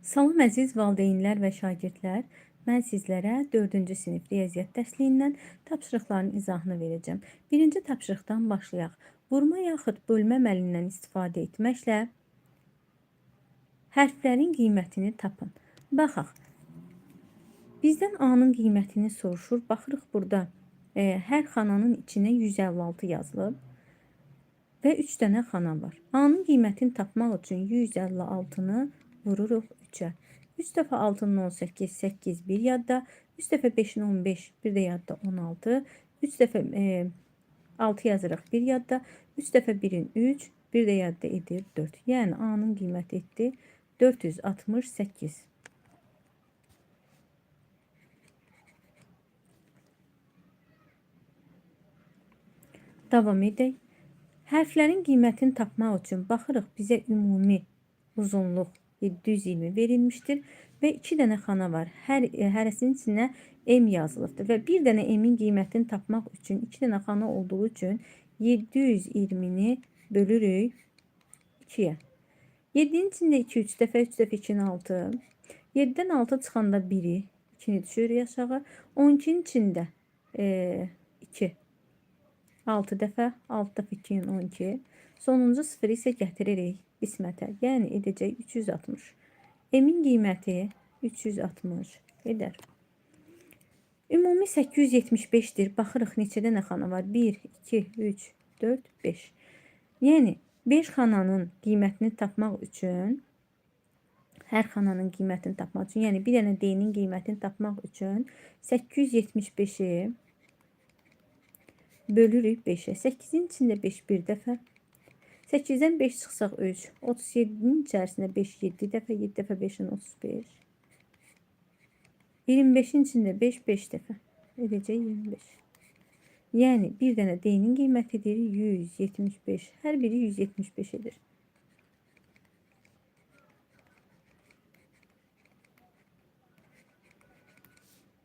Salam əziz valideynlər və şagirdlər. Mən sizlərə 4-cü sinif riyaziyyat dərsliyindən tapşırıqların izahını verəcəm. Birinci tapşırıqdan başlayaq. Vurma yaxud bölmə əməlindən istifadə etməklə hərflərin qiymətini tapın. Baxaq. Bizdən A-nın qiymətini soruşur. Baxırıq burada hər xananın içinə 156 yazılıb və 3 dənə xana var. A-nın qiymətini tapmaq üçün 156-nı vururuq 3-ə. 3 dəfə 6-nın 18, 8, 1 yadda. 3 dəfə 5-in 15, 1 də yadda 16. 3 dəfə 6 yazırıq 1 yadda. 3 dəfə 1-in 3, 1 də yadda edir 4. Yəni A-nın qiyməti etdi 468. Davam edək. Hərflərin qiymətini tapmaq üçün baxırıq bizə ümumi uzunluq 720 verilmişdir və 2 dənə xana var. Hərəsinin içinə M yazılıbdır və bir dənə M-in qiymətini tapmaq üçün 2 dənə xana olduğu üçün 720-ni bölürük 2-yə. 7-nin içində 2, 3 dəfə, 3 dəfə 2-nin 6. 7-dən 6 çıxanda 1-i, 2-ni düşürük aşağı. 12-nin içində 2, 6 dəfə, 6 dəfə 2-nin 12. Sonuncu 0 isə gətiririk qismətə. Yəni edəcək 360. M-in qiyməti 360 edər. Ümumi 875-dir. Baxırıq neçə dənə xana var? 1, 2, 3, 4, 5. Yəni 5 xananın qiymətini tapmaq üçün, hər xananın qiymətini tapmaq üçün, yəni bir dənə D-nin qiymətini tapmaq üçün 875-i bölürük 5-ə. 8-in içində 5 bir dəfə. 8-dən 5 çıxsaq 3. 37-nin içərisində 5 7 dəfə. 7 dəfə 5-in 35. 25-in içində 5 5 dəfə. Edəcək 25. Yəni bir dənə D-nin qiymətidir 175. Hər biri 175 edir.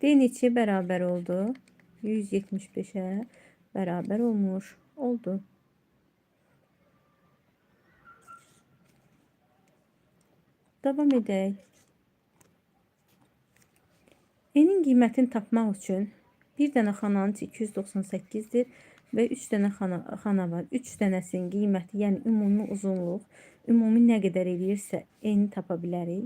D neçəyə bərabər oldu? 175-ə bərabər olmuş oldu. Davam edək. N-in qiymətini tapmaq üçün bir dənə xananın içi 298-dir və 3 dənə xana var. 3 dənəsinin qiyməti, yəni ümumi uzunluq, ümumi nə qədər eləyirsə N-i tapa bilərik.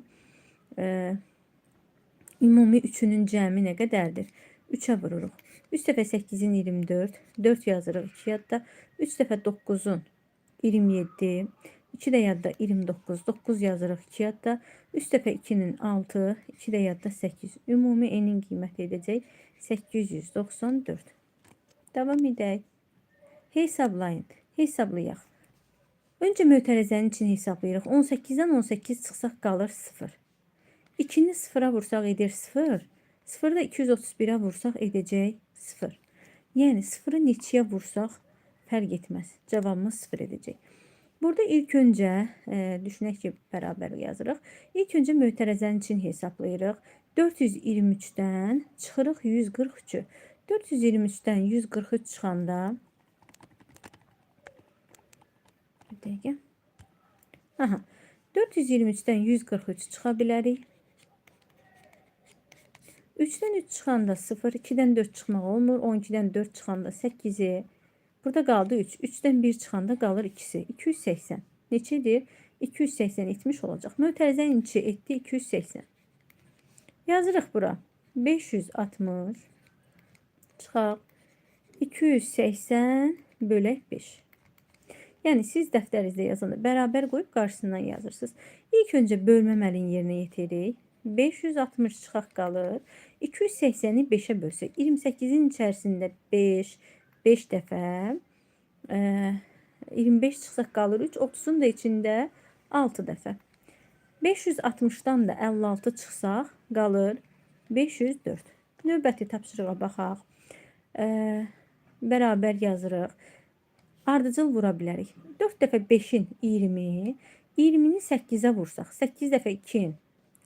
Ümumi 3-ünün cəmi nə qədərdir? 3-ə vururuq. 3 dəfə 8-in 24, 4 yazırıq 2 yadda. 3 dəfə 9-un 27, 2 də yadda 29, 9 yazırıq 2 yadda. 3 dəfə 2-nin 6, 2 də yadda 8. Ümumi N-in qiyməti edəcək 894. Davam edək. Hesablayın. Hesablayaq. Öncə mötərizənin içini hesablayırıq. 18-dən 18 çıxsaq qalır 0. 2-ni 0-a vursaq edir 0. 0-ı da 231-ə vursaq edəcək 0. Yəni 0-ı neçəyə vursaq fərq etməz. Cavabımız 0 edəcək. Burada ilk öncə düşünək ki, bərabər yazırıq. İlk öncə mötərizənin için hesablayırıq. 423-dən çıxırıq 143-ü. 423-dən 143 çıxanda bir dəqiqə. Aha, 423-dən 143 çıxa bilərik. 3-dən 3 çıxanda 0, 2-dən 4 çıxmaq olmur. 12-dən 4 çıxanda 8-i. Burada qaldı 3. 3-dən 1 çıxanda qalır 2-si. 280. Neçə edir? 280 etmiş olacaq. Mötərizənin içi etdi 280. Yazırıq bura. 560 çıxaq 280 bölək 5. Yəni siz dəftərinizdə yazanda bərabər qoyub qarşısından yazırsınız. İlk öncə bölmə əməlini yerinə yetiririk. 560 çıxaq qalır. 280-i 5-ə bölsək. 28-in içərisində 5, 5 dəfə 25 çıxsaq qalır 3. 30-un da içində 6 dəfə. 560-dan da 56 çıxsaq qalır 504. Növbəti tapşırığa baxaq. Bərabər yazırıq. Ardıcıl vura bilərik. 4 dəfə 5-in 20, 20-ni 8-ə vursaq, 8 dəfə 2-in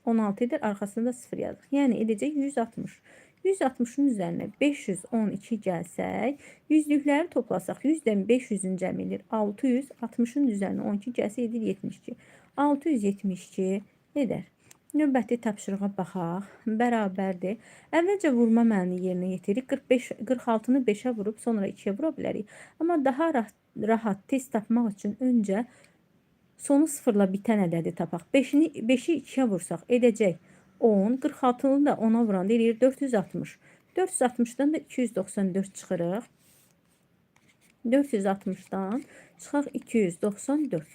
16 edir, arxasında 0 yazırıq. Yəni edəcək 160. 160-ın üzərinə 512 gəlsək, yüzlükləri toplasaq, 100-dən 500-ün cəmi edir 600, 60-ın üzərinə 12 gəlsə edir 72. 672 edər. Növbəti tapşırığa baxaq. Bərabərdir. Əvvəlcə vurma məlini yerinə yetiririk. 45, 46-nı 5-ə vurub sonra 2-yə vura bilərik. Amma daha rahat tez tapmaq üçün öncə sonu sıfırla bitən ədədi tapaq. 5-i 2-yə vursaq edəcək 10. 46-nı da 10-a vuranda eləyir 460. 460-dan da 294 çıxırıq. 460-dan çıxaq 294.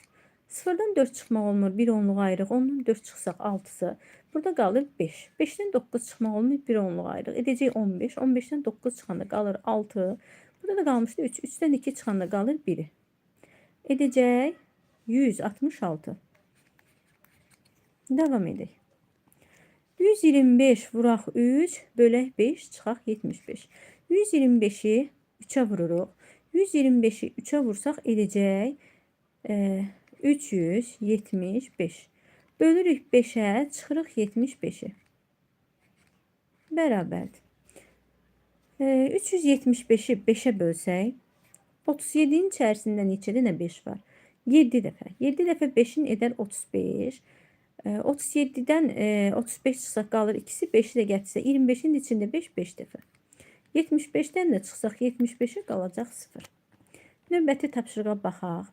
Sıfırdan 4 çıxmaq olmur, 1 onluq ayırıq. 10-dan 4 çıxsaq 6-sı. Burada qalır 5. 5-dən 9 çıxmaq olmur, 1 onluq ayırıq. Edəcək 15. 15-dən 9 çıxanda qalır 6. Burada da qalmışdı 3. 3-dən 2 çıxanda qalır 1. Edəcək 166. Davam edək. 125 vuraq 3, bölək 5, çıxaq 75. 125-i 3-ə vururuq. 125-i 3-ə vursaq edəcək 375. Bölürük 5-ə, çıxırıq 75-i. Bərabərdir. 375-i 5-ə bölsək, 37-nin içərisində neçə dənə 5 var? 7 dəfə. 7 dəfə 5-in edər 35. 37-dən 35 çıxsaq qalır ikisi, 5-i də gətirsə 25-in içində 5, 5 dəfə. 75-dən də çıxsaq 75-ə qalacaq 0. Növbəti tapşırığa baxaq.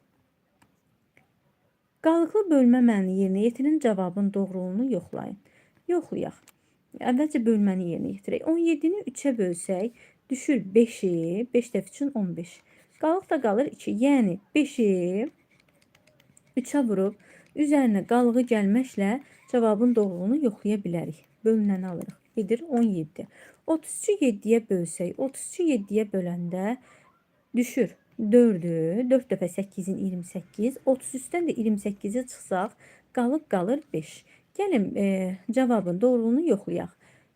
Qalıqlı bölmə məlini yerinə yetirin, cavabın doğruluğunu yoxlayın. Yoxlayaq. Əvvəlcə bölməni yerinə yetirək. 17-ni 3-ə bölsək, düşür 5-i, 5 dəfə üçün 15. Qalıq da qalır 2. Yəni 5-i 3-ə vurub, üzərinə qalığı gəlməklə cavabın doğruluğunu yoxlaya bilərik. Bölünəni alırıq. Edir 17. 33-ü 7-yə bölsək, 33-ü 7-yə böləndə düşür 4-ü, 4 dəfə 8-in 28, 33-dən də 28-i çıxsaq, qalıb qalır 5. Gəlin cavabın doğruluğunu yoxlayaq.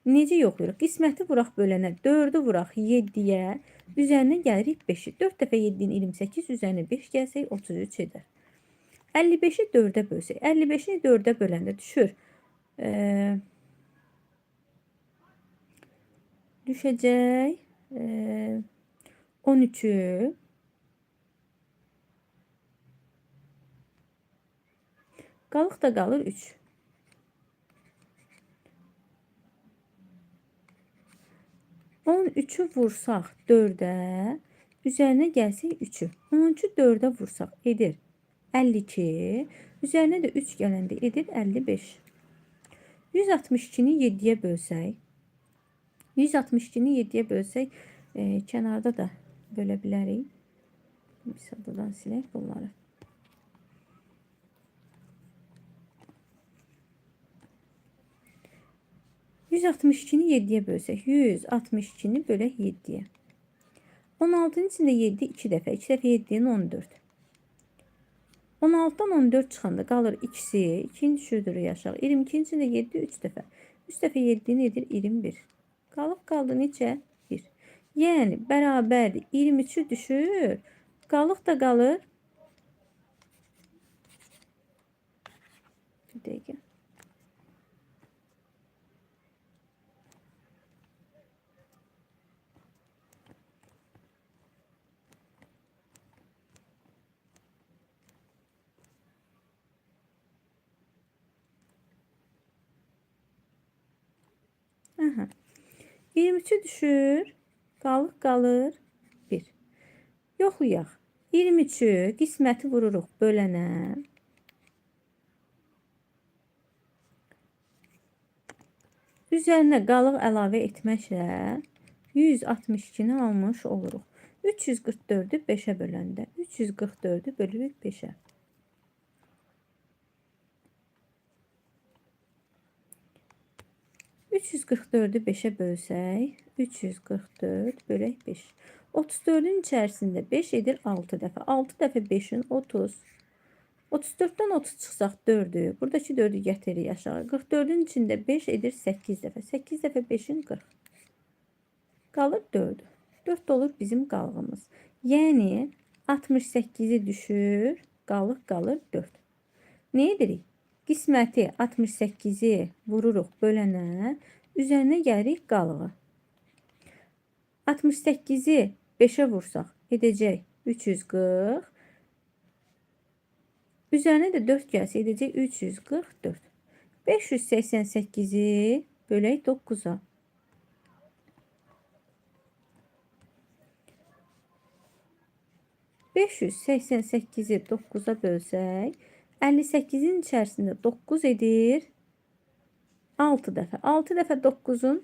Necə yoxlayırıq? Qisməti vuraq bölənə, 4-ü vuraq 7-yə, üzərinə gəlirik 5-i. 4 dəfə 7-in 28, üzərinə 5 gəlsək 33 edər. 55-i 4-ə bölsək, 55-i 4-ə böləndə düşür. Düşəcək 13-ü. Qalıq da qalır 3. 13-ü vursaq 4-ə, üzərinə gəlsək 3-ü. 13-ü 4-ə vursaq edir 52. Üzərinə də 3 gələndə edir 55. 162-ni 7-yə bölsək, 162-ni 7-yə bölsək, kənarda da bölə bilərik. Misal buradan silək bunları. ...162-ni 7-yə bölsək... ...162-ni bölək 7-yə... 16-nın içində 7 2 dəfə... 2 dəfə 7-nin 14... 16-dan 14 çıxanda qalır ikisi... 2-ni düşürdürük aşağı... 22-nin içində 7 3 dəfə... 3 dəfə 7-ni edir 21... Qalıb qaldı neçə? 1. Yəni bərabərdir. 23-ü düşür. Qalıq da qalır. Bir dəqiqə. Aha. 23-ü düşür. Qalıq qalır 1. Yoxlayaq. 23-ü qisməti vururuq bölənə. Üzərinə qalıq əlavə etməklə 162-ni almış oluruq. 344-ü 5-ə böləndə. 344-ü bölürük 5-ə. 344-ü 5-ə bölsək, 344 bölək 5. 34-ün içərisində 5 edir 6 dəfə. 6 dəfə 5-in 30. 34-dən 30 çıxsaq 4-ü. Buradakı 4-ü gətiririk aşağı. 44-ün içində 5 edir 8 dəfə. 8 dəfə 5-in 40. Qalır 4-ü. 4 olur bizim qalığımız. Yəni 68-i düşür, qalıq qalır 4. Nə edirik? Qisməti 68-i vururuq bölənə, üzərinə gəlirik qalığı. 68-i 5-ə vursaq edəcək 340. Üzərinə də 4 gəlsə edəcək 344. 588-i bölək 9-a. 588-i 9-a bölsək, 58-in içərisində 9 edir 6 dəfə. 6 dəfə 9-un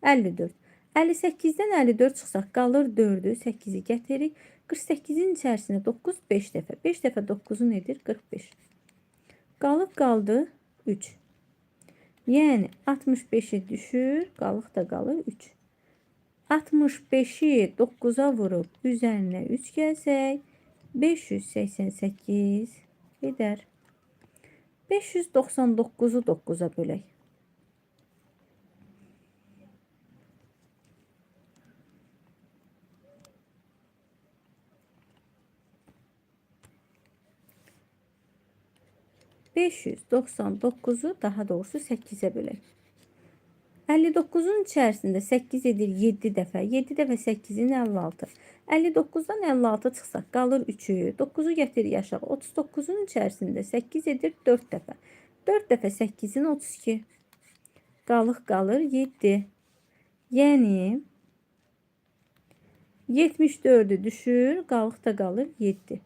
54. 58-dən 54 çıxsaq qalır 4-ü, 8-i gətiririk. 48-in içərisində 9 5 dəfə. 5 dəfə 9-un edir 45. Qalıq qaldı 3. Yəni 65-i düşür, qalıq da qalır 3. 65-i 9-a vurub üzərinə 3 gəlsək 588 edər. 599-u 9-a bölək. ...599-u daha doğrusu 8-ə bölək. 59-un içərisində 8 edir 7 dəfə. 7 dəfə 8-in 56. 59-dan 56 çıxsaq qalır 3-ü. 9-u gətirik aşağı. 39-un içərisində 8 edir 4 dəfə. 4 dəfə 8-in 32. Qalıq qalır 7. Yəni 74-ü düşür, qalıq da qalır 7.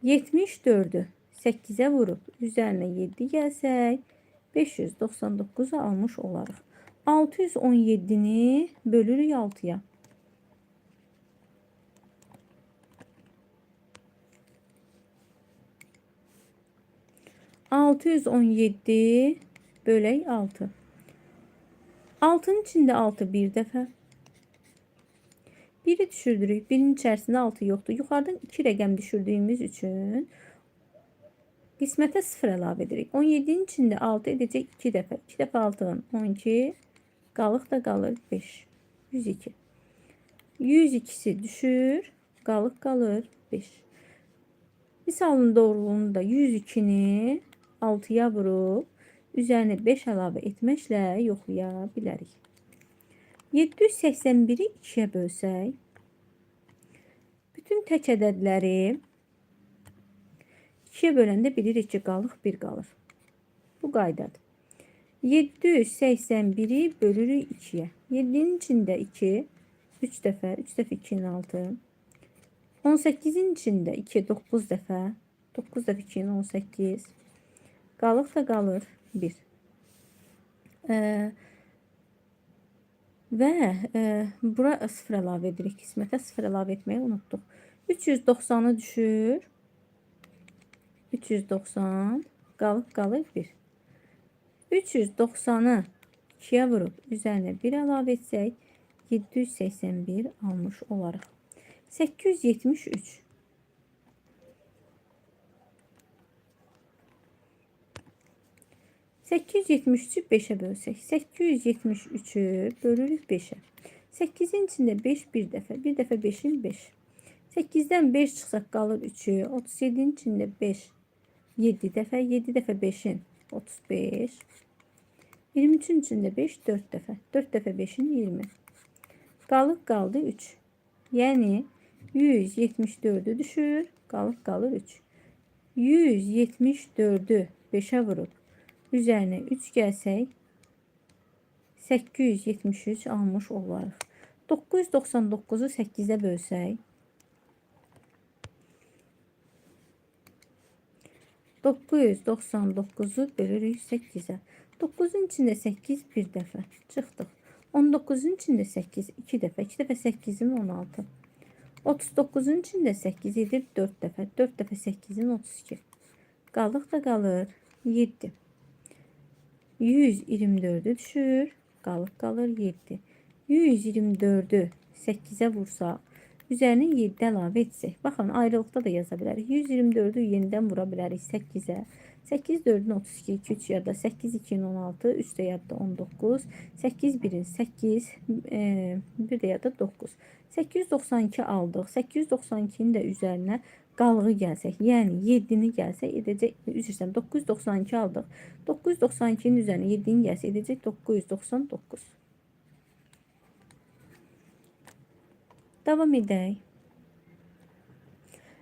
74-ü 8-ə vurub üzərinə 7 gəlsək 599-u almış olarıq. 617-ni bölürük 6-ya. ...617 bölək 6. 6-nın içində 6 bir dəfə. 1-i düşürdürük. 1-in içərisində 6 yoxdur. Yuxarıdan 2 rəqəm düşürdüyümüz üçün qismətə 0 əlavə edirik. 17-nin içində 6 edəcək 2 dəfə. 2 dəfə 6-nın 12, qalıq da qalır 5. 102. 102-si düşür, qalıq qalır 5. Misalın doğruluğunu da 102-ni 6-ya vurub, üzərinə 5 əlavə etməklə yoxlaya bilərik. 781-i 2-yə bölsək, bütün tək ədədləri 2-yə böləndə bilirik ki, qalıq 1 qalır. Bu qaydadır. 781-i bölürük 2-yə. 7-nin içində 2, 3 dəfə, 3 dəfə 2-nin 6. 18-in içində 2, 9 dəfə, 9 dəfə 2-nin 18. Qalıq da qalır 1. Və bura 0 əlavə edirik. Qismətə 0 əlavə etməyi unutduq. 390-ı düşür. 390 qalıq qalır 1. 390-ı 2-yə vurub üzərinə 1 əlavə etsək 781 almış olarıq. 873. 873-ü 5-ə bölsək. 873-ü bölürük 5-ə. 8-in içində 5 bir dəfə. Bir dəfə 5-in 5. 8-dən 5 çıxsaq qalır 3-ü. 37-nin içində 5 7 dəfə. 7 dəfə 5-in 35. 23-ün içində 5 4 dəfə. 4 dəfə 5-in 20. Qalıq qaldı 3. Yəni 174-ü düşür. Qalıq qalır 3. 174-ü 5-ə vurub üzərinə 3 gəlsək 873 almış olarıq. 999-u 8-ə bölsək 999-u bölürük 8-ə. 9-un içində 8 bir dəfə çıxdıq. 19-un içində 8 2 dəfə. 2 dəfə 8-in 16. 39-un içində 8 edir 4 dəfə. 4 dəfə 8-in 32. Qalıq da qalır 7. 124-ü düşür. Qalıq qalır 7. 124-ü 8-ə vursaq, üzərinə 7 əlavə etsək. Baxın, ayrılıqda da yaza bilərik. 124-ü yenidən vura bilərik 8-ə. 8 4-ün 32, 2 3 yadda 8 2-nin 16, 3 də yadda 19, 8 1-in 8, 1 də yadda 9. 892 aldıq. 892-nin də üzərinə qalığı gəlsək, yəni 7-ni gəlsək edəcək, üzr istəyirəm, 992 aldıq. 992-nin üzərinə 7-ni gəlsə edəcək 999. Davam edək.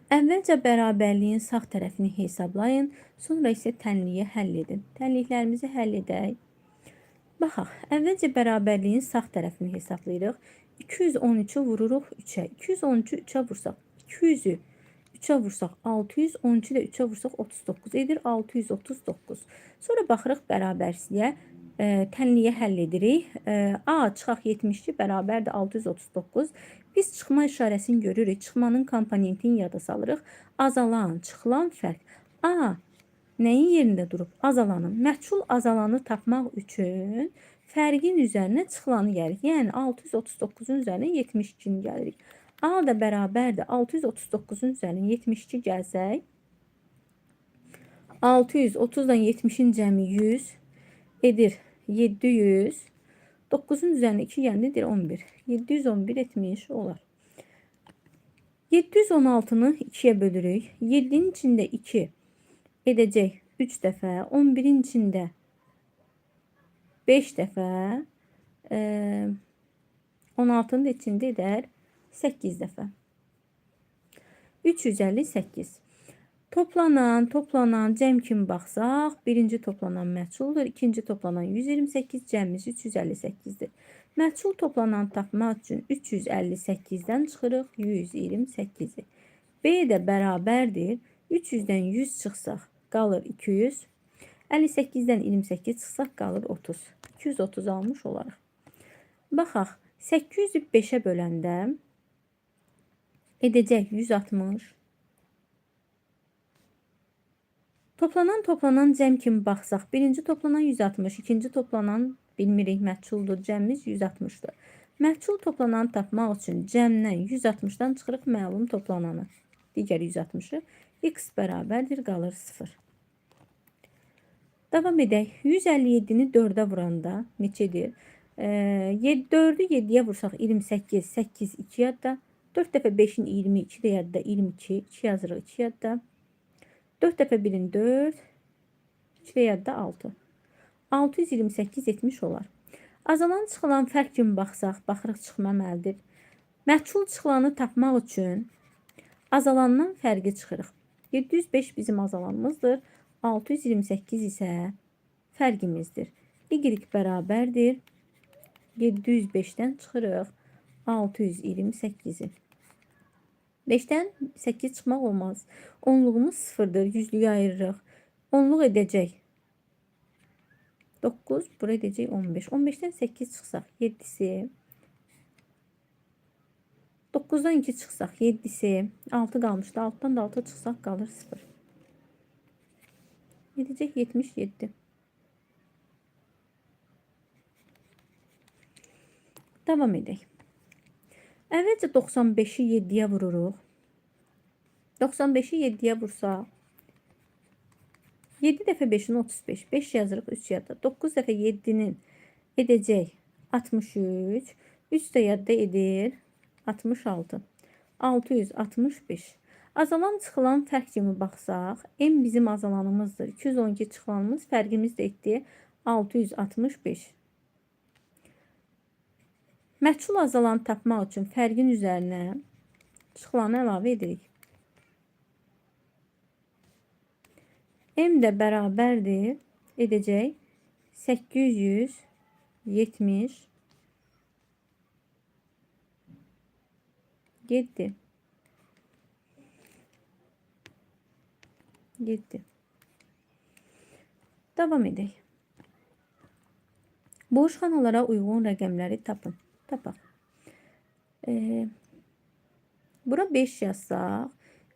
Əvvəlcə bərabərliyin sağ tərəfini hesablayın, sonra isə tənliyi həll edin. Tənliklərimizi həll edək. Baxaq, əvvəlcə bərabərliyin sağ tərəfini hesablayırıq. 213-ü vururuq 3-ə. 213-ü 3-ə vursaq, 200-ü 3-ə vursaq 600, 13-ü də 3-ə vursaq 39 edir, 639. Sonra baxırıq bərabərsizliyə, tənliyə həll edirik. A çıxaq 72 bərabərdir 639. Biz çıxma işarəsini görürük. Çıxmanın komponentini yada salırıq. Azalan, çıxılan fərq. A nəyin yerində durub? Azalanın. Məhcul azalanı tapmaq üçün fərqin üzərinə çıxılanı gəlirik. Yəni 639-un üzərinə 72-ni gəlirik. A da bərabərdir 639-un üzərinə 72 gəlsək, 630-dan 70-in cəmi 100 edir 700. 9-un üzərinə 2 gələndə edir 11. 711 etmiş olar. 716-nı 2-yə bölürük. 7-nin içində 2 edəcək 3 dəfə. 11-in içində 5 dəfə. 16-nın da içində edər 8 dəfə. 358. Toplanan, toplanan cəm kimi baxsaq, birinci toplanan məhculdur, ikinci toplanan 128, cəmimiz 358-dir. Məhcul toplanan tapmaq üçün 358-dən çıxırıq 128-i. B də bərabərdir. 300-dən 100 çıxsaq qalır 200. 58-dən 28 çıxsaq qalır 30. 230 almış olarıq. Baxaq, 800-ü 5-ə böləndə edəcək 160. Toplanan, toplanan cəm kimi baxsaq, birinci toplanan 160, ikinci toplanan bilmirik, məhculdur, cəmimiz 160-dır. Məhcul toplanan tapmaq üçün cəmdən 160-dan çıxırıq məlum toplananı. Digər 160-ı x bərabərdir, qalır 0. Davam edək. 157-ni 4-ə vuranda neçə edir? 4-ü 7-yə vursaq 28, 8, 2 yadda. 4 dəfə 5-in 22 də yadda 22, 2 yazırıq 2 yadda. 4 dəfə 1-in 4, 2 də yadda 6. 628 etmiş olar. Azalan çıxılan fərq kimi baxsaq, baxırıq çıxma əməldir. Məhcul çıxılanı tapmaq üçün azalandan fərqi çıxırıq. 705 bizim azalanımızdır. 628 isə fərqimizdir. Y bərabərdir. 705-dən çıxırıq 628-i. 5-dən 8 çıxmaq olmaz. Onluğumuz 0-dır. Yüzlüyü ayırırıq. Onluq edəcək 9, bura edəcək 15. 15-dən 8 çıxsaq 7-si. 9-dan 2 çıxsaq 7-si. 6 qalmışdı. 6-dan da 6 çıxsaq qalır 0. Edəcək 77. Davam edək. Əvvəlcə 95-i 7-yə vururuq. 95-i 7-yə vursaq, 7 dəfə 5-in 35, 5 yazırıq 3 yadda. 9 dəfə 7-nin edəcək 63, 3 də yadda edir 66. 665. Azalan çıxılan fərq kimi baxsaq, M bizim azalanımızdır. 212 çıxılanımız, fərqimiz də etdi 665. Məhcul azalanı tapmaq üçün fərqin üzərinə çıxılanı əlavə edirik. M də bərabərdir, edəcək 877. 7. Davam edək. Boş xanalara uyğun rəqəmləri tapın. Tapaq. Bura 5 yazsaq,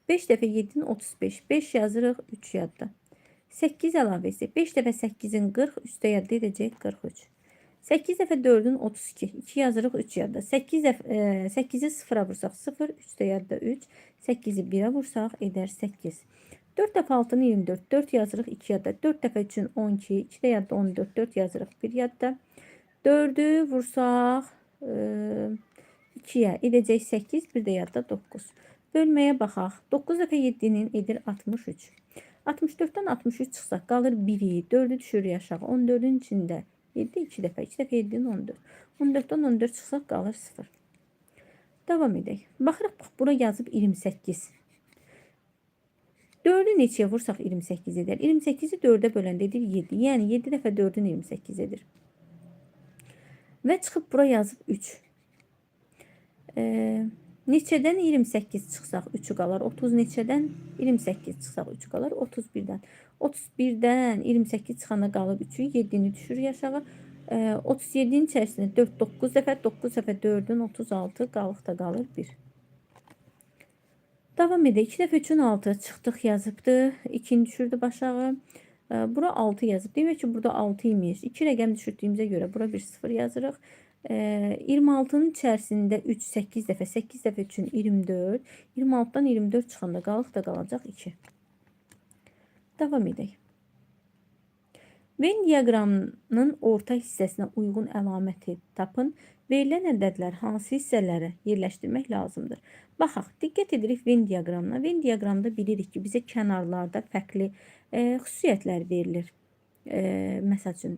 5 dəfə 7-nin 35. 5 yazırıq 3 yadda. 8 əlavə etsək, 5 dəfə 8-in 40, üstə yadda edəcək 43. 8 dəfə 4-ün 32. 2 yazırıq 3 yadda. 8-i 0-a vursaq 0, 3 də yadda 3. 8-i 1-ə vursaq edər 8. 4 dəfə 6-nın 24. 4 yazırıq 2 yadda. 4 dəfə 3-ün 12. 2 də yadda 14. 4 yazırıq 1 yadda. 4-ü vursaq 2-yə edəcək 8, bir də yadda 9. Bölməyə baxaq. 9 dəfə 7-nin edir 63. 64-dən 63 çıxsaq qalır 1-i, 4-ü düşürük aşağı. 14-ün içində 7 2 dəfə, 2 dəfə 7-nin 14. 14-dən 14 çıxsaq qalır 0. Davam edək. Baxırıq, bax, bura yazıb 28. 4-ü neçəyə vursaq 28 edər? 28-i 4-ə böləndə edir 7. Yəni 7 dəfə 4-ün 28 edir. Və çıxıb bura yazıb 3. Neçədən 28 çıxsaq 3-ü qalar? 30 neçədən 28 çıxsaq 3-ü qalar? 31-dən. 31-dən 28 çıxanda qalır 3-ü, 7-ni düşür aşağı. 37-nin içərisində 4 9 dəfə, 9 dəfə 4-ün 36, qalıq da qalır 1. Davam edək. 2 dəfə 3-ün 6 çıxdıq yazıbdı. 2-ni düşürdü başağı. Bura 6 yazıb. Demək ki, burada 6 imiş. 2 rəqəm düşürdüyümüzə görə bura bir 0 yazırıq. 26-nın içərisində 3 8 dəfə, 8 dəfə 3-ün 24. 26-dan 24 çıxanda qalıq da qalacaq 2. Davam edək. Venn diaqramının orta hissəsinə uyğun əlaməti tapın. Verilən ədədlər hansı hissələrə yerləşdirmək lazımdır? Baxaq, diqqət edirik Venn diaqramına. Venn diaqramında bilirik ki, bizə kənarlarda fərqli xüsusiyyətlər verilir. Məsəl üçün,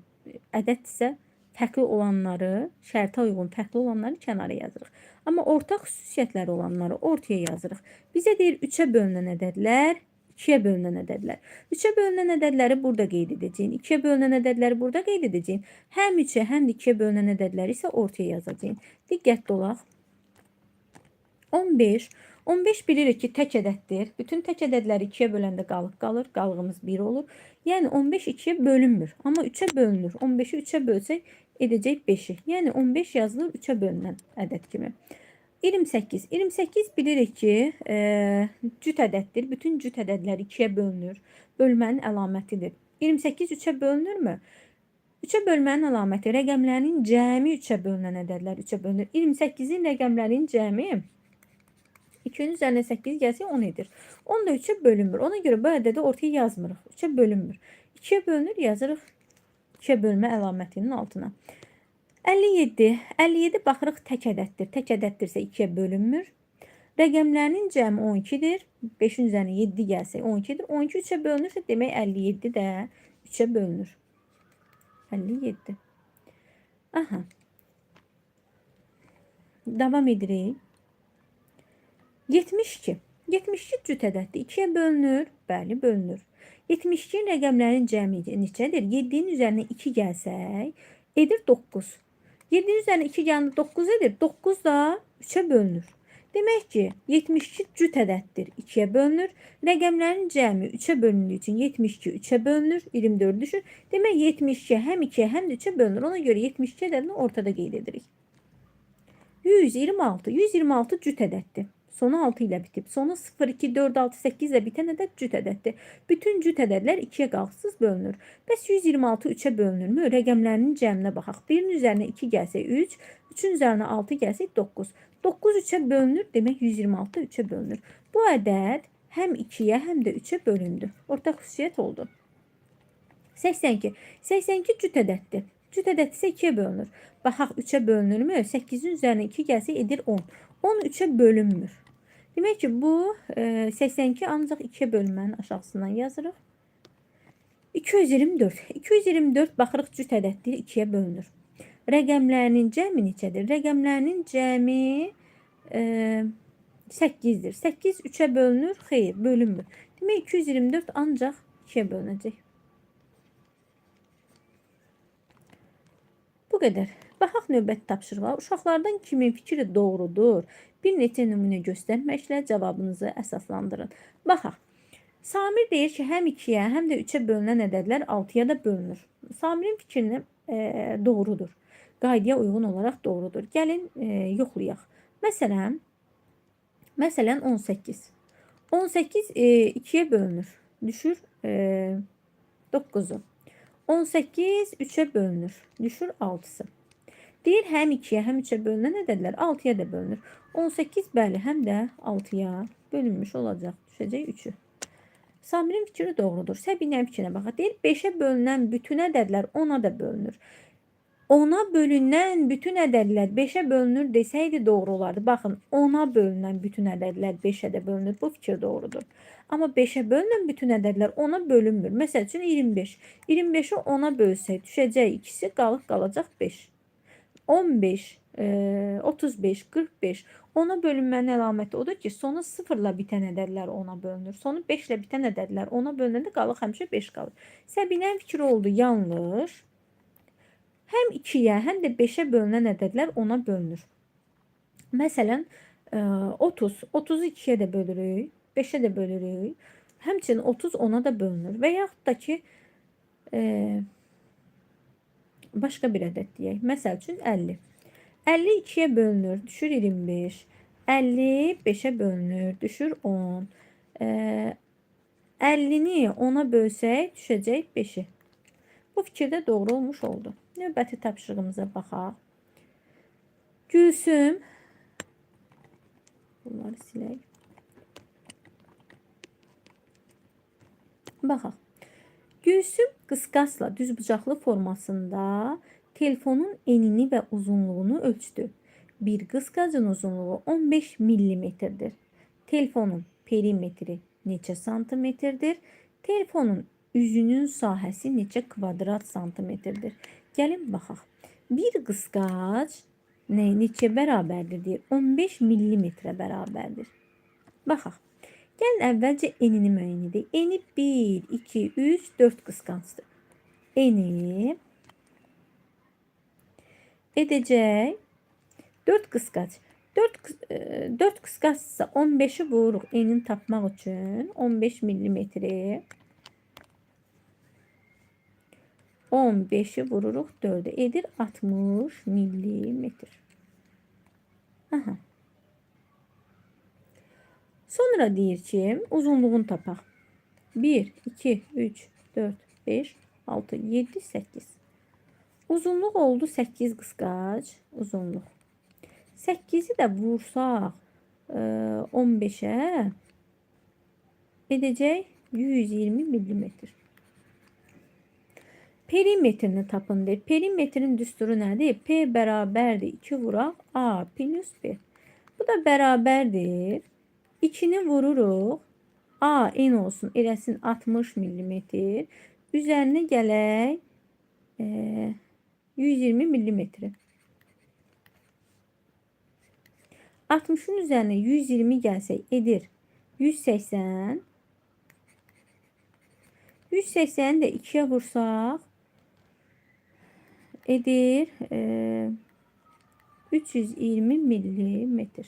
ədəddirsə fərqli olanları, şərtə uyğun fərqli olanları kənara yazırıq. Amma ortaq xüsusiyyətləri olanları ortaya yazırıq. Bizə deyir 3-ə bölünən ədədlər, 2-yə bölünən ədədlər. 3-ə bölünən ədədləri burada qeyd edəcəyik. 2-yə bölünən ədədləri burada qeyd edəcəyik. Həm 3-ə, həm də 2-yə bölünən ədədləri isə ortaya yazacağıq. Diqqətli olaq. 15. 15 bilirik ki, tək ədəddir. Bütün tək ədədləri 2-yə böləndə qalıq qalır. Qalığımız 1 olur. Yəni 15 2-yə bölünmür. Amma 3-ə bölünür. 15-i 3-ə bölsək edəcək 5-i. Yəni 15 yazılır 3-ə bölünən ədəd kimi. 28. 28 bilirik ki, cüt ədəddir. Bütün cüt ədədlər 2-yə bölünür. Bölmənin əlamətidir. 28 3-ə bölünürmü? 3-ə bölmənin əlaməti rəqəmlərinin cəmi 3-ə bölünən ədədlər 3-ə bölünür. 28-in rəqəmlərinin cəmi 2-nin üzərinə 8 gəlsə 10 edir. 10 da 3-ə bölünmür. Ona görə bu ədədi ortaya yazmırıq. 3-ə bölünmür. 2-yə bölünür, yazırıq 2-yə bölmə əlamətinin altına. 57. 57 baxırıq tək ədəddir. Tək ədəddirsə 2-yə bölünmür. Rəqəmlərinin cəmi 12-dir. 5-in üzərinə 7 gəlsə 12-dir. 12 3-ə bölünürsə demək 57 də 3-ə bölünür. 57. Aha. Davam edirik. 72. 72 cüt ədəddir. 2-yə bölünür. Bəli, bölünür. 72-nin rəqəmlərinin cəmi neçədir? 7-nin üzərinə 2 gəlsək, edir 9. 7-nin üzərinə 2 gələndə 9 edir. 9 da 3-ə bölünür. Demək ki, 72 cüt ədəddir. 2-yə bölünür. Rəqəmlərin cəmi 3-ə bölündüyü üçün 72 3-ə bölünür. 24 düşür. Demək 72 həm 2-yə, həm də 3-ə bölünür. Ona görə 72 ədədini ortada qeyd edirik. 126. 126 cüt ədəddir. Sonu 6 ilə bitib. Sonu 0, 2, 4, 6, 8 ilə bitən ədəd cüt ədəddir. Bütün cüt ədədlər 2-yə qalıqsız bölünür. Bəs 126 3-ə bölünürmü? Rəqəmlərinin cəminə baxaq. 1-in üzərinə 2 gəlsə 3, 3-ün üzərinə 6 gəlsə 9. 9 3-ə bölünür, demək 126 3-ə bölünür. Bu ədəd həm 2-yə, həm də 3-ə bölündü. Ortaq xüsusiyyət oldu. 82. 82 cüt ədəddir. Cüt ədəd isə 2-yə bölünür. Baxaq 3-ə bölünürmü? 8-in üzərinə 2 gəlsə edir 10. 10 3-ə bölünmür. Demək ki, bu 82 ancaq 2-yə bölünmənin aşağısından yazırıq. 224. 224 baxırıq cüt ədəddir, 2-yə bölünür. Rəqəmlərinin cəmi neçədir? Rəqəmlərinin cəmi 8-dir. 8 3-ə bölünür? Xeyr, bölünmür. Demək 224 ancaq 2-yə bölünəcək. Bu qədər. Baxaq növbəti tapşırığa. Uşaqlardan kimin fikri doğrudur? Bir neçə nümunə göstərməklə cavabınızı əsaslandırın. Baxaq. Samir deyir ki, həm 2-yə, həm də 3-ə bölünən ədədlər 6-ya da bölünür. Samirin fikrini doğrudur. Qaydaya uyğun olaraq doğrudur. Gəlin yoxlayaq. Məsələn 18. 18 2-yə bölünür. Düşür 9-u. 18 3-ə bölünür. Düşür 6-sı. Deyir, həm 2-yə, həm 3-ə bölünən ədədlər 6-ya da bölünür. 18 bəli, həm də 6-ya bölünmüş olacaq. Düşəcək 3-ü. Samirin fikri doğrudur. Səbinənin fikrinə baxaq. Deyir, 5-ə bölünən bütün ədədlər 10-a da bölünür. 10-a bölünən bütün ədədlər 5-ə bölünür desəydi doğru olardı. Baxın, 10-a bölünən bütün ədədlər 5-ə də bölünür. Bu fikir doğrudur. Amma 5-ə bölünən bütün ədədlər 10-a bölünmür. Məsəl üçün 25. 25-i 10-a bölsək düşəcək ikisi, qalıq qalacaq 5. 15, 35, 45 ona bölünmənin əlaməti odur ki, sonu 0-la bitən ədədlər 10-a bölünür. Sonu 5 ilə bitən ədədlər 10-a bölünəndə qalıq həmişə 5 qalır. Səbinənin fikri oldu yanlış. Həm 2-yə, həm də 5-ə bölünən ədədlər 10-a bölünür. Məsələn, 30. 30-u 2-yə də bölürük, 5-ə də bölürük. Həmçinin 30 10-a da bölünür. Və yaxud da ki, başqa bir ədəd deyək. Məsəl üçün 50. 50 2-yə bölünür, düşür 25. 50 5-ə bölünür, düşür 10. 50-ni 10-a bölsək, düşəcək 5-i. Bu fikir də doğru olmuş oldu. Növbəti tapşırığımıza baxaq. Gülsüm. Bunları silək. Baxaq. Gülsüm qısqasla düzbucaqlı formasında telefonun enini və uzunluğunu ölçdü. Bir qısqacın uzunluğu 15 millimetrdir. Telefonun perimetri neçə santimetrdir? Telefonun üzünün sahəsi neçə kvadrat santimetrdir? Gəlin baxaq. Bir qısqac neçə bərabərdir deyir? 15 millimetrə bərabərdir. Baxaq. Gəlin əvvəlcə enini müəyyən edək. Eni 1, 2, 3, 4 qısqacdır. Eni edəcək 4 qısqac. 4 qısqacsa 15-i vururuq enini tapmaq üçün. 15 millimetri. 15-i vururuq 4-ə. Edir 60 millimetr. Aha. Sonra deyir ki, uzunluğunu tapaq. 1, 2, 3, 4, 5, 6, 7, 8. Uzunluq oldu 8 qısqac. Uzunluq. 8-i də vursaq 15-ə edəcək 120 millimetr. Perimetrini tapın deyir. Perimetrin düsturu nədir? P bərabərdir 2 vuraq A plus B. Bu da bərabərdir. 2-ni vururuq. A en olsun. Eləsin 60 millimetr. Üzərinə gələk 120 millimetri. 60-ın üzərinə 120 gəlsək edir 180. 180-i də 2-yə vursaq edir 320 millimetr.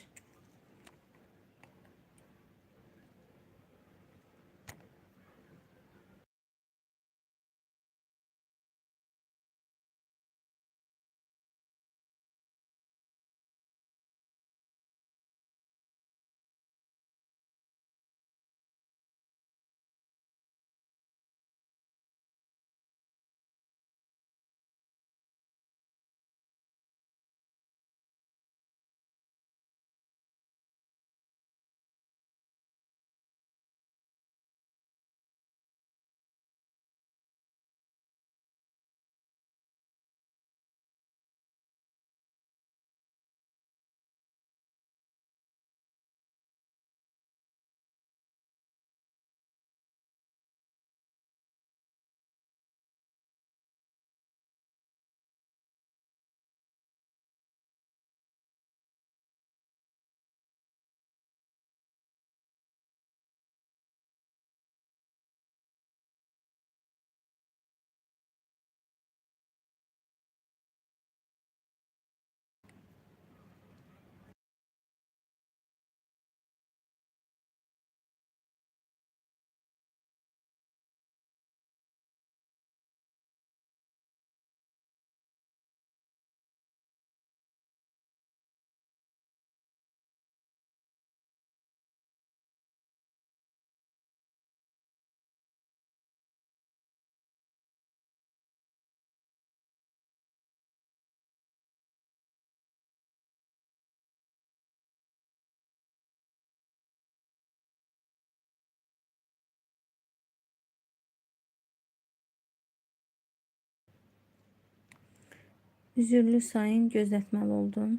Üzürlü sayın, gözlətməli oldum.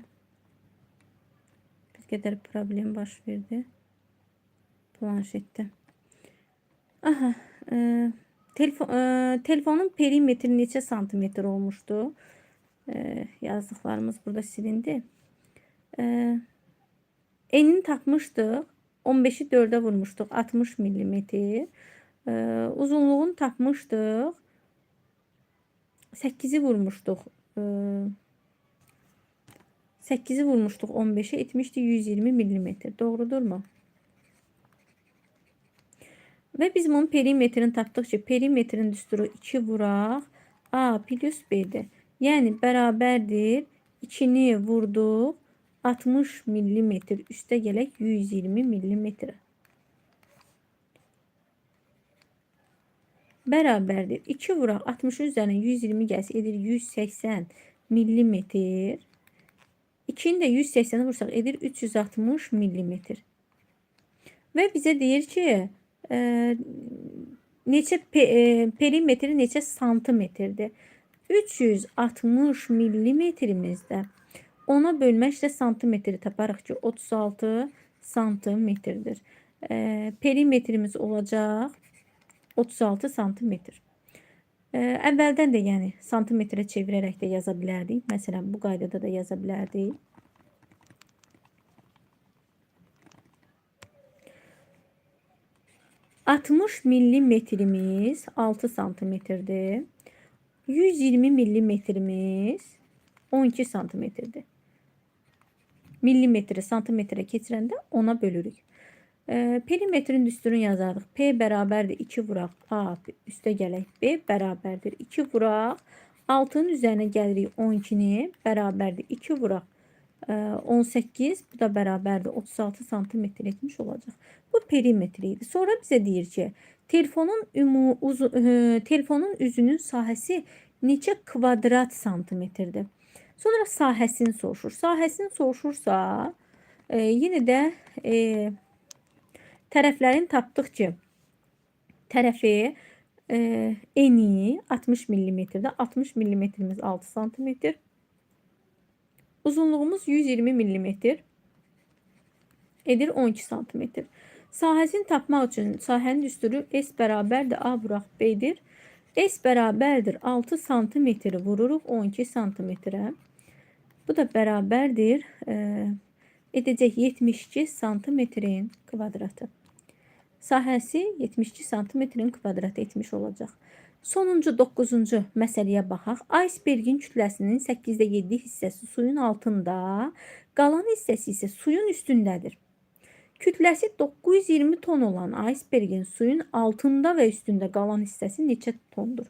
Bir qədər problem baş verdi planşetdə. Aha, telefonun perimetri neçə santimetr olmuşdu? Yazdıqlarımız burada silindi. Enini tapmışdıq. 15-i 4-ə vurmuşduq. 60 millimetr. Uzunluğunu tapmışdıq. 8-i vurmuşduq. 8-i vurmuşduq 15-ə etmişdi 120 millimetr. Doğrudurmu? Və biz bunun perimetrini tapdıq ki, perimetrin düsturu 2 vuraq A plus B-dir. Yəni bərabərdir. 2-ni vurduq 60 millimetr üstə gələk 120 millimetrə. Bərabərdir. 2 vuraq 60-ın üzərinə 120 gəlsə edir 180 millimetr. 2-ni də 180-ə vursaq edir 360 millimetr. Və bizə deyir ki, neçə perimetri neçə santimetrdir? 360 millimetrimizdə ona bölməklə santimetri taparıq ki, 36 santimetrdir. Perimetrimiz olacaq 36 santimetr. Əvvəldən də yəni santimetrə çevirərək də yaza bilərdik. Məsələn, bu qaydada da yaza bilərdik. ...60 millimetrimiz 6 santimetrdir. 120 millimetrimiz 12 santimetrdir. Millimetri santimetrə keçirəndə 10-a bölürük. Perimetrin düsturunu yazardıq. P bərabərdir 2 vuraq A üstə gələk B bərabərdir 2 vuraq 6-nın üzərinə gəlirik 12-ni bərabərdir 2 vuraq 18, bu da bərabərdir 36 santimetr etmiş olacaq. Bu perimetri idi. Sonra bizə deyir ki, telefonun üzünün sahəsi neçə kvadrat santimetrdir? Sonra sahəsini soruşur. Sahəsini soruşursa, yenə də tərəflərini tapdıq ki, tərəfi eni 60 millimetrdə, 60 millimetrimiz 6 santimetr. Uzunluğumuz 120 millimetr edir 12 santimetr. Sahəsini tapmaq üçün sahənin düsturu S bərabərdir A vuraq B-dir. S bərabərdir 6 santimetri vururuq 12 santimetrə. Bu da bərabərdir edəcək 72 santimetrin kvadratı. Sahəsi 72 santimetrin kvadratı etmiş olacaq. Sonuncu 9-cu məsələyə baxaq. Aysberqin kütləsinin 8,7 hissəsi suyun altında, qalan hissəsi isə suyun üstündədir. Kütləsi 920 ton olan aysberqin suyun altında və üstündə qalan hissəsi neçə tondur?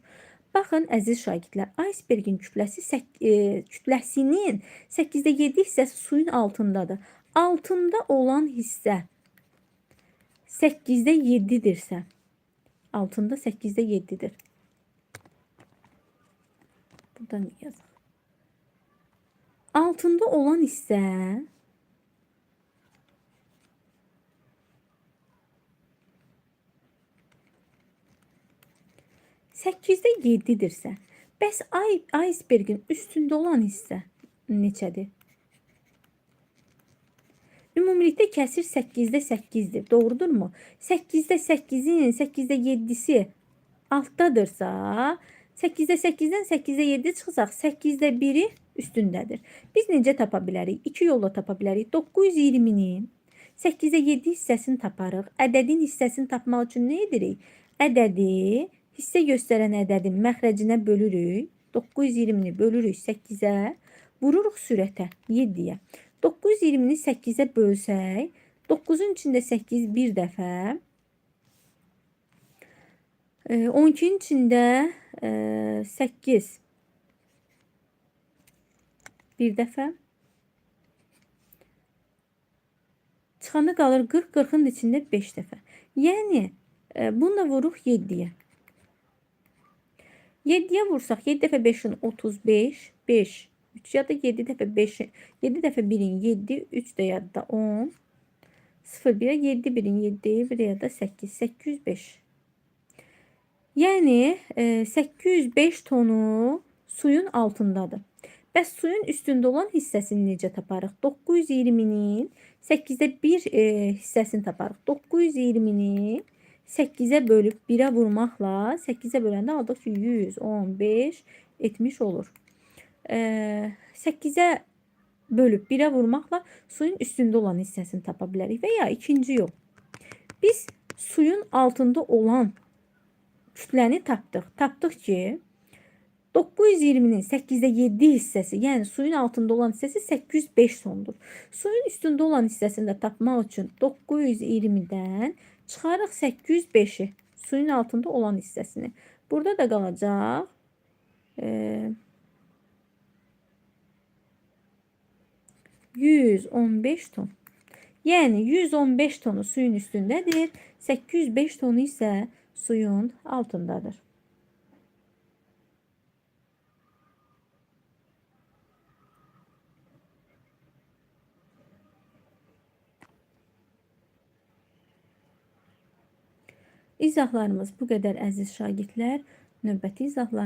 Baxın, əziz şagirdlər, aysberqin kütləsinin 8,7 hissəsi suyun altındadır. Altında olan hissə 8,7-dirsə, altında 8,7-dir. Buradan yazaq. Altında olan hissə 8,7-dirsə, bəs aysberqin üstündə olan hissə neçədir? Ümumilikdə kəsir 8,8-dir. Doğrudurmu? 8,8-in 8,7-si altdadırsa, 8,8-dən 8,7 çıxsaq, 8,1-i üstündədir. Biz necə tapa bilərik? İki yolla tapa bilərik. 920-nin 8,7 hissəsini taparıq. Ədədin hissəsini tapmaq üçün nə edirik? Ədədi hissə göstərən ədədin məxrəcinə bölürük. 920-ni bölürük 8-ə, vururuq sürətə 7-yə. 920-ni 8-ə bölsək, 9-un içində 8 bir dəfə, 12-nin içində 8 bir dəfə. Çıxanda qalır 40, 40-ın içində 5 dəfə. Yəni, bunu da vururuq 7-yə. 7-yə vursaq, 7 dəfə 5-in 35, 5, 3 ya da 7 dəfə 5, 7 dəfə 1-in 7, 3 də yadda 10, 0, 1-ə 7, 1-in 7, 1 ya da 8, 805. Yəni, 805 tonu suyun altındadır. Bəs suyun üstündə olan hissəsini necə taparıq? 920-nin 8,1 hissəsini taparıq. 920-ni 8-ə bölüb 1-ə vurmaqla 8-ə böləndə aldıq ki, 115 etmiş olur. 8-ə bölüb 1-ə vurmaqla suyun üstündə olan hissəsini tapa bilərik. Və ya ikinci yol. Biz suyun altında olan kütləni tapdıq. Tapdıq ki, 920-nin 8-də 7 hissəsi, yəni suyun altında olan hissəsi 805 tondur. Suyun üstündə olan hissəsini də tapmaq üçün 920-dən çıxarıq 805-i, suyun altında olan hissəsini. Burada da qalacaq 115 ton. Yəni 115 tonu suyun üstündədir, 805 tonu isə suyun altındadır. İzahlarımız bu qədər əziz şagirdlər. Növbəti izahlar